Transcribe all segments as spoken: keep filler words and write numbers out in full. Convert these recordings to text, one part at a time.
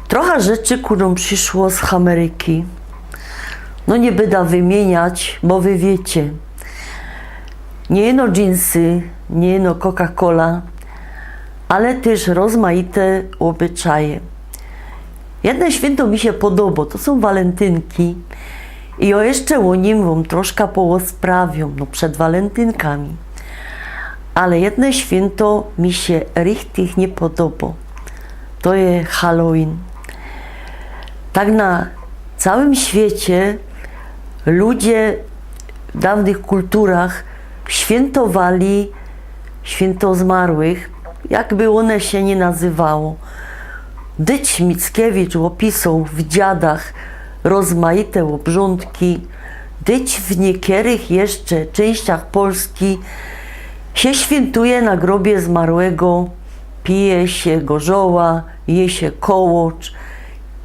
Trocha rzeczy ku nōm prziszło z Ameryki. No niy byda wymieniać, bo wy wiycie. Niy ino jeansy, niy ino Coca-Cola, ale tyż rozmaite ôbyczaje. Jedne świynto mi sie podobo, to sōm walentynki. I jo jeszcze ô nim wōm troszka porozprawiōm, no przed walentynkami. Ale jedne świynto mi sie richtig niy podobo. To je Halloween. Tak na cołkym świecie ludzie w downych kulturach świyntowali świynto zmarłych, jakby ône sie niy nazywało. Dyć Mickiewicz ôpisoł w Dziadach rozmaite ôbrządki, dyć w niykerych jeszcze czynściach Polski sie świyntuje na grobie zmarłego, pije sie gorzoła, je sie kołocz.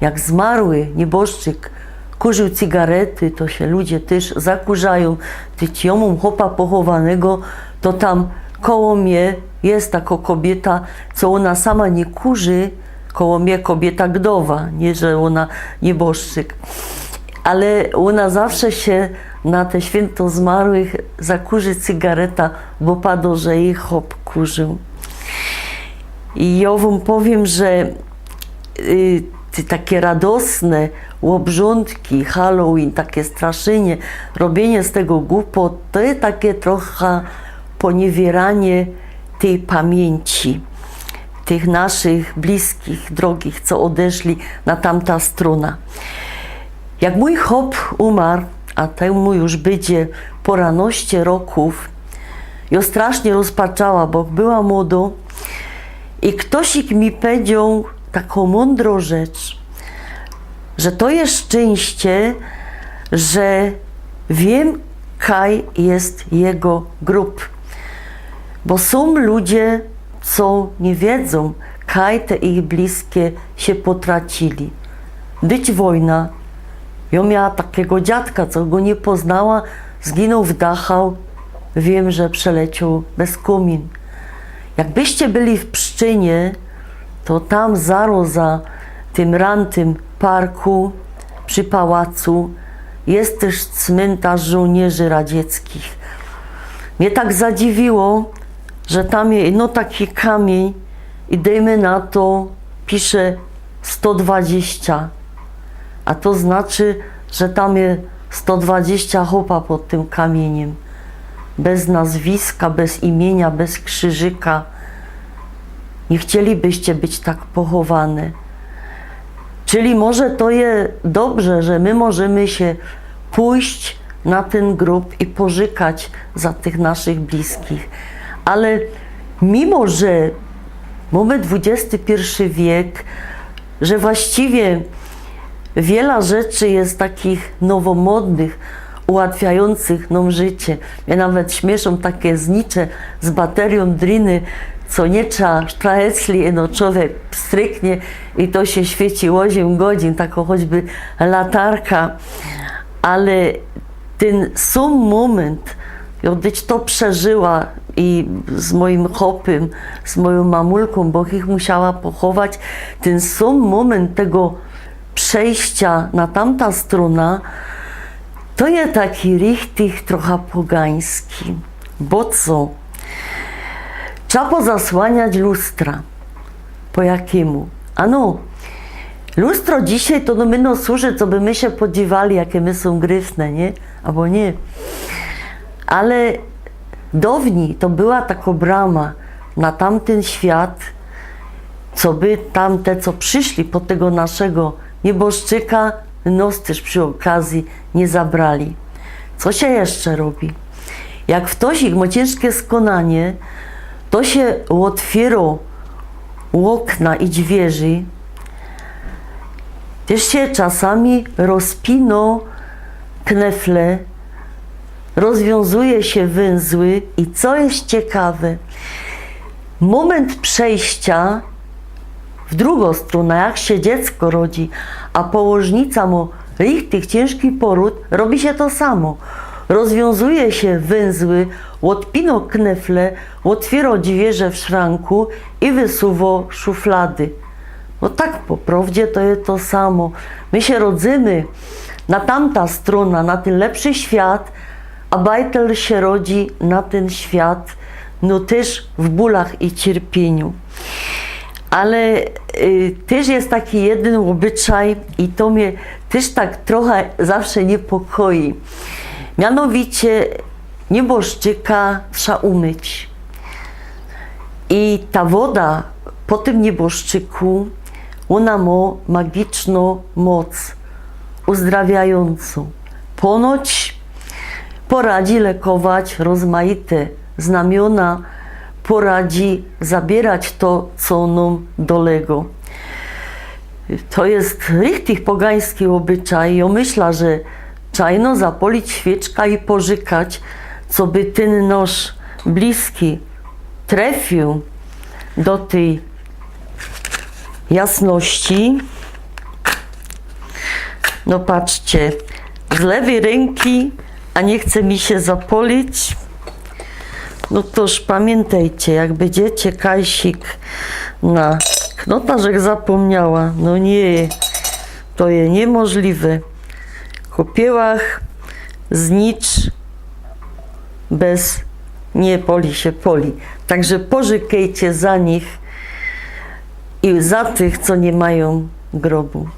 Jak zmarły nieboszczyk kurziōł cygarety, to sie ludzie tyż zakurzajōm. Dyć jo mōm chopa pochowanego, to tam koło mie je tako kobiyta, co ôna sama niy kurzi, koło mie kobiyta gdowa, niy że ôna nieboszczyk. Ale ôna zawsze sie na te świynto zmarłych zakurzi cygareta, bo pado, że jij chop kurziōł. I jo wōm powiym, że y, te takie radosne ôbrządki, Halloween, takie straszynie, robiynie z tego gupot, to je takie trocha poniywieranie tyj pamiyńci tych naszych bliskich, drogich, co ôdeszli na tamta strōna. Jak mōj chop umar, a tymu już bydzie pŏranoście rokōw, jo strasznie rozpaczała, bo była młodo i ftosik mi powiedzioł tako mōndro rzecz, że to je szczyńście, że wiym, kaj je jego grōb. Bo sōm ludzie, co niy wiedzōm, kaj te ich bliskie sie potracili. Dyć wojna. Jo miała takigo dziadka, co go niy poznała, zginōł w Dachau. Wiym, że przelecioł bez kōmin. Jakbyście byli w Pszczynie, to tam zaroz za tym rantym parku przi pałacu je tyż cmyntarz żołnierzi radzieckich. Mie tak zadziwiło, że tam je ino taki kamiyń i dejmy na to, pisze sto dwadzieścia. A to znaczy, że tam je sto dwadzieścia chopa pod tym kamiyniym. Bez nazwiska, bez imiynia, bez krzyżyka. Niy chcielibyście być tak pochowane. Czyli może to je dobrze, że my możymy sie pōjść na tyn grōb i porzykać za tych naszych bliskich. Ale mimo, że mōmy dwudziesty piyrszy wiek, że właściwie wiela rzeczy je takich nowomodnych, ułatwiajōncych nōm życie. Mie nawet śmiyszōm takie znicze z bateryjōm driny, co niy trzeba sztrajecli, ino człowiek pstryknie i to sie świyci ôziym godzin, tako choćby latarka. Ale tyn sōm mōmynt, jo dyć to przeżyła i z mojim chopym, z mojōm mamulkōm, bo ich musiała pochować, tyn sōm mōmynt tego przejścia na tamta strōna, to je taki richtig trocha pogański. Bo co? Trzeba pozasłaniać lustra. Po jakimu? Ano, lustro dzisiej to no my no służy, co by my sie podziwali, jakie my sōm gryfne, niy? Abo niy? Ale downij to była tako brama na tamtyn świat, co by tamte, co prziszli po tego naszego nieboszczyka, nos tyż przi ôkazyji niy zabrali. Co sie jeszcze robi? Jak ftosik mŏ ciynżkie skonanie, to sie ôtwiyro ôkna i dźwiyrzy, tyż sie czasami rozpino knefle, rozwiōnzuje sie wynzły i co je ciekawe, mōmynt przejścia w drugõ strōnã, jak sie dziecko rodzi, a położnica mŏ richtig ciynżki porōd, robi sie to samo. Rozwiōnzuje sie wynzły, ôdpino knefle, ôtwiyro dźwiyrzã w szranku i wysuwo szuflady. Bo tak po prŏwdzie to je to samo. My sie rodzymy na tamta strōna, na tyn lepszy świat, a bajtel sie rodzi na tyn świat, no tyż w bōlach i cierpiynio. Ale y, tyż je taki jedyn ôbyczaj i to mie tyż tak trochã zawsze niepokoi. Mianowicie nieboszczyka trza umyć. I ta woda po tym nieboszczyku, ôna mŏ magicznõ moc uzdrawiajōncõ. Ponoć poradzi lekować rozmajte znamiōna, poradzi zabierać to, co nōm dolegŏ. To je richtig pogański ôbyczaj. Jŏ myśla, że trza ino zapolić świyczka i porzykać, coby tyn nŏsz bliski trefiōł do tyj jasności. No patrzcie, z lewyj rynki, a niy chce mi sie zapolić. No toż pamiyntejcie, jak bydziecie kajsik na knota, żech zapōmniała. No niy, to je niymożliwe. Kupiłach znicz bez niy poli sie poli. Także porzykejcie za nich i za tych, co niy majōm grobu.